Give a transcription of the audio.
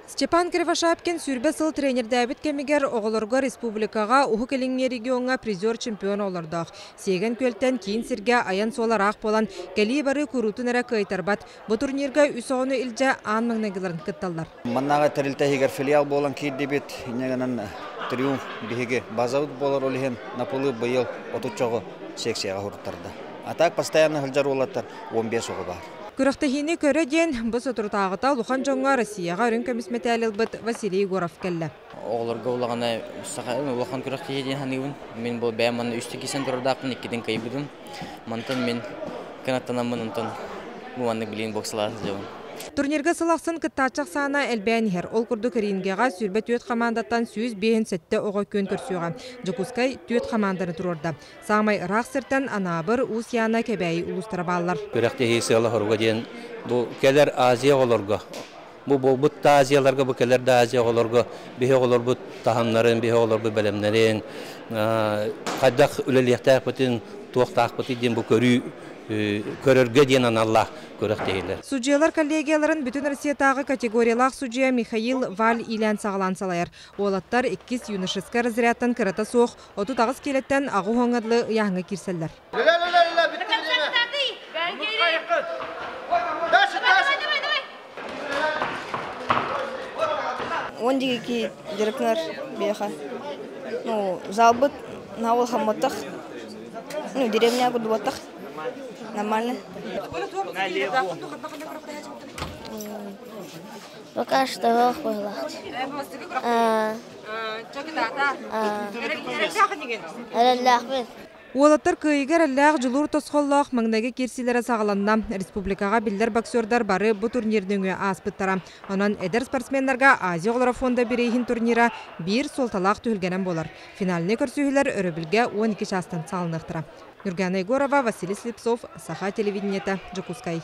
Степан Кривошапкин 20 сыл тренердээбит кэмигэр оҕолорго республикаҕа, Уһук Илиҥҥи региоҥҥа призер чемпион олордоох. Сиэгэн Күөлтэн киин сиргэ айан суола ыраах буолан, кэлии-барыы куруутун эрэ кыайтарбат. Бу турнирга үс оҕону илдьэ аан маҥнайгыларын кытталлар. Маннааҕы тэрилтэ иһигэр филиал буолан киирдибит. Инньэ гынан Триумф биһиги базабыт буолар, ол иһин Напылы быйыл 30 оҕо секцияҕа уһуруттарда. А так постоянно сылдьар уолаттар 15 оҕо баар. Күрэхтэһиини көрө диэн бу соторутааҕыта улахан дьоҥҥо Россияҕа үрүҥ көмүс мэтээл ылбыт Василий Егоров кэллэ. Оҕолорго улахан улахан күрэхтэһии диэн саныыбын. Мин бу бэйэм манна үстэ киирсэн турардаахпын, иккитин кыайбытым. Мантан мин кынаттанаммын, онтон бу маннык билигин боксалаах сылдьабын. Турнирга сыл ахсын кыттааччы ахсаана элбээн иһэр. Ол курдук рингэҕэ 24 хамаандаттан 157 оҕо күөн көрсүөҕэ. Дьокуускай түөрт хамаанданы туруорда. Саамай ыраах сиртэн Анаабыр, Уус Яна, Кэбээйи улуустара бааллар. Күрэхтэһии сыала-соруга диэн бу кэлэр Азия оҕолорго, бу буолбут да Азияларга, бу кэлэр да Азия оҕолорго биһи оҕолорбут таһымнарын, биһи оҕолорбут бэлэмнэрин, хайдах үлэлиэхтээхпитин, туохтаахпытый диэн бу көрүү көрөргө диэн аналлаах күрэхтэһиилэр. Судьуйалар коллегияларын бүтүн Россиятааҕы категориялаах судьуйа Михаил Валь иилээн саҕалаан салайар. Уолаттар иккис юношескай разрядтан кырата суох 38 киилэттэн 80-ҥа дылы ыйааһыҥҥа киирсэллэр. Он диэки дьарыктанар биэхэ. Ну, залбыт наһаа хамматтах. Ну, деревня курдубаттах. Нормально. Пока что ох быһылаах. Эрэллээхпин. Уолаттар кыайыыга эрэллээх дьулуур тосхоллоох маҥнайгы киирсиилэрэ саҕаланна. Республикаҕа биллэр боксердар бары бу турнир нөҥүө ааспыттара. Онон эдэр спортсменнарга Азия оҕолоро фонда бирииһин турнира биир суолталаах түһүлгэнэн буолар. Финальнай көрсүһүүлэр өрөбүлгэ 12 чаастан саҕаланыахтара. Нюргана Егорова, Василий Слепцов, Саха телевидениета, Дьокуускай.